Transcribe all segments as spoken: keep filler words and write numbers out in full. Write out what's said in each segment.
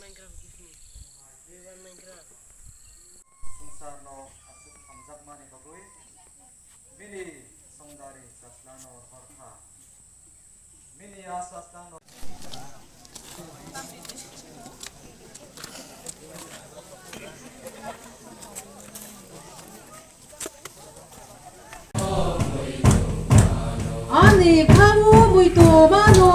Swngcharno aswk hamjakmani bagwi bini songdari chwslano hor kha. Bini a chwslano Ani khango muitu mano.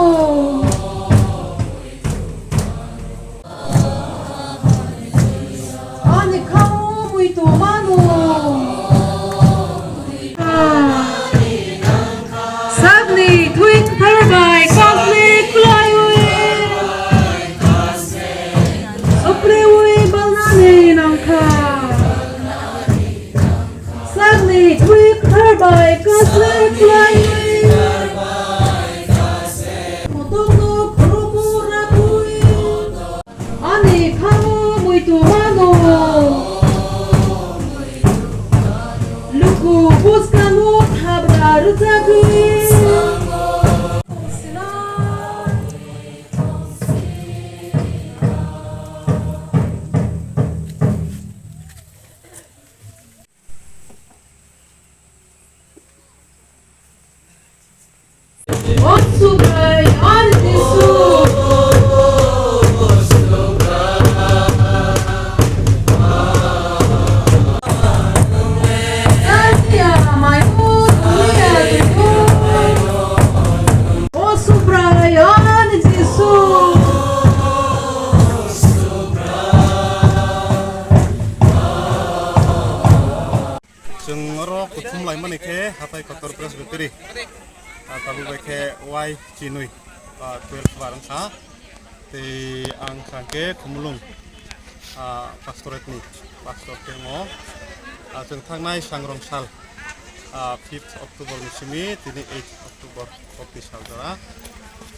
Ani khango muitu mano. Sakni thwi kwthar bai kosle kwlaiwi. Suprewi balnani nangkha. Sakni thwi kwthar bai kosle kwlaiwi. Motorno khoromo rakwi. Ani khango muitu mano. Luku bwskango thabra rwjagwi. O Subrai, ani Jisu. Ani ya, mai o, ani ya, Jisu. O Subrai, ani Jisu. Chwng oro kuthum laimani khe Hathai Kotor Presbytery, ah, tabuk bai khe Y chinwi, ah, twelve bar wngkha. Tei ang kha khe Khumulwng, ah, pastorate ni pastor khe wngo. Ah, chwng thangnai sangrong sal, ah, fifth October ni simi tini eight October kokti sal jora,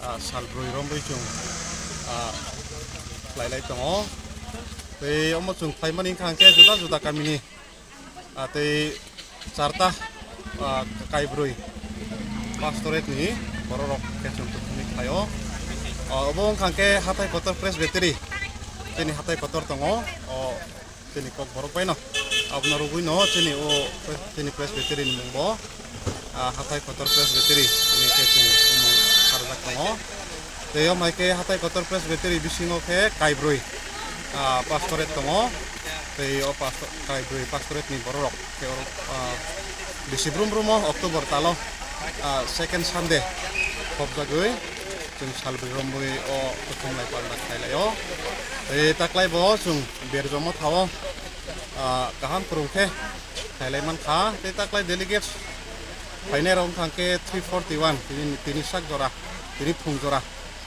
ah, sal brwi romwi chwng, ah, khlai lai tongo. Tei omo chwng khlaimani wngkha khe juda juda kamini Ah, tei charta, ah, kaibrwi pastorate ni bororok khe chwng tukhumwi khlaio. Ah, obo wngkha khe Hathai Kotor Presbytery, chini Hathai Kotor tongo, o chini Kokborok baino. Abono rwgwino chini o chini Presbytery ni mungbo, ah, Hathai Kotor Presbytery hwnwi khe chwng bumung kharjak tongo. Tei o hai khe Hathai Kotor Presbytery bisingo khe kaibrwi, ah, pastorate tongo. Tei o pastor, kaibrwi pastorate ni bororok khe oro, ah, bisi brum brum o October talo, ah, second Sunday khopjagwi chwng salbrwi romwi o kuthum lai panda khlai laio. Tei taklai bo chwng Berjomo thao, ah, kaham kwrwng khe khlai lai mankha. Tei taklai delegates phainai rok wngkha khe three forty one, tini, tini sak jora, tini phung jora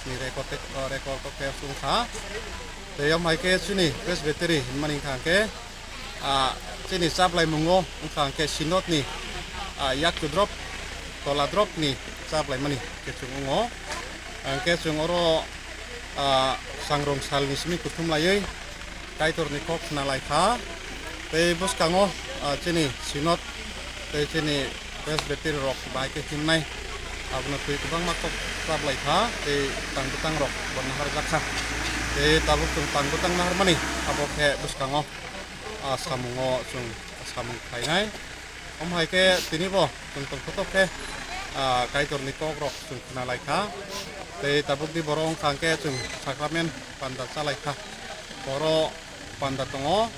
ni record, record khe wngkha. Tei omo hai khe chini Presbytery hinmani wngkha khe, ah, chini chaplaimungo wngkha khe Synod ni, ah, yak chudrop, tola drop ni chaplaimani khe chwng wngo. Ang khe chwng oro, ah, sangrong salni simi kuthum laiwi Kaitorni kok khna lai kha. Tei bwskango, ah, chini Synod tei chini Presbytery rok bahai khe himnai. Abono twi kwbangma kok chaplai kha tei tang bwtang rok bo naharjak kha. Tei tabuk chwng tang bwtang naharmani abo khe bwskango, ah, samungo chwng samung khlainai. Omo hai khe tini bo chwng tongthotok khe, ah, Kaitorni kok rok chwng khna lai kha. Tei tabuk di borok wngkha khe chwng sacrament panda cha lai kha. Horo panda tongo.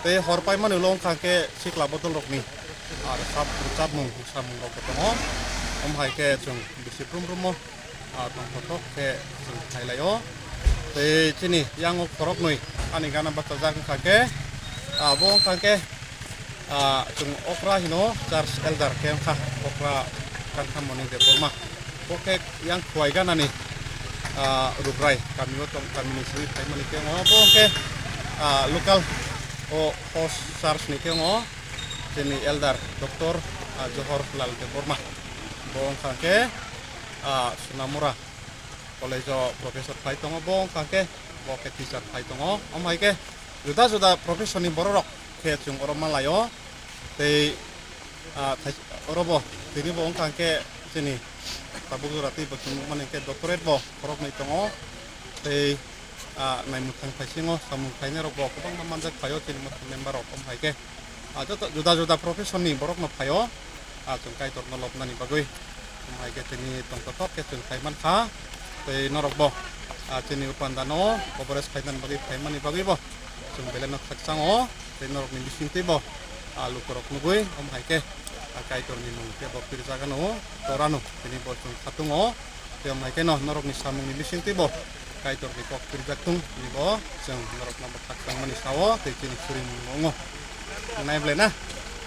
Tei hor paimani ulo wngkha khe sikla bodol rokni ar sap rwchapmung samung rok bo tongo. Omo hai khe chwng bisi brum brum o ah, tongthotok khe chwng khlai lai-o. Tei chini yang o khoroknwi ani gana bachajak wngkha khe, ah, bo wngkha khe, ah, chwng okra hino church elder khe wngkha, okra Kanthamoni Debbarma. Bo khe yang Khowai ganani, ah, Rubrai kami o tong, kamini simi phaimani khe wngo. Bo wngkhe, ah, local o host church ni khe wngo chini elder Doctor, ah, Johor Lal Debbarma. Bo wngkha khe, ah, Sonamura College o professor phai tongo, bo wngkha khe bo khe teacher phai tongo. Omo hai khe juda juda profession ni borok rok khe chwng oro ma lai-o. Tei, ah, thai-, oro bo tini bo wngkha khe chini tabuk jora tei bo chwng mani khe doctorate bo khoroknwi tongo. Tei Ah, naimwthang phaisingo samung khainai rok bo kwbangma manjak phaio chini mothani member rok, omo hai khe, ah, joto juda juda profession ni borok no phaio, ah, chwng Kaitor no lobnani bagwi. Omo hai khe tini tongthotok khe chwng khai mankha. Tei norok bo, ah, chini upanda no coverage khainani bagwi phaimani bagwi bo chwng belai no khakchang o. Tei norok ni bising tei bo, ah, lukurok nugwi omo hai khe, ah, Kaitor ni mung khe bo pirjagano, torano tini bo chwng khatung o. Tei omo hai kheno norokni samungni bisingtwi bo Kaitorni kok pirjak thung, hwnwi bo chwng norokno bo khakchangmani sao tei chini surimung bo wngo. Naible na?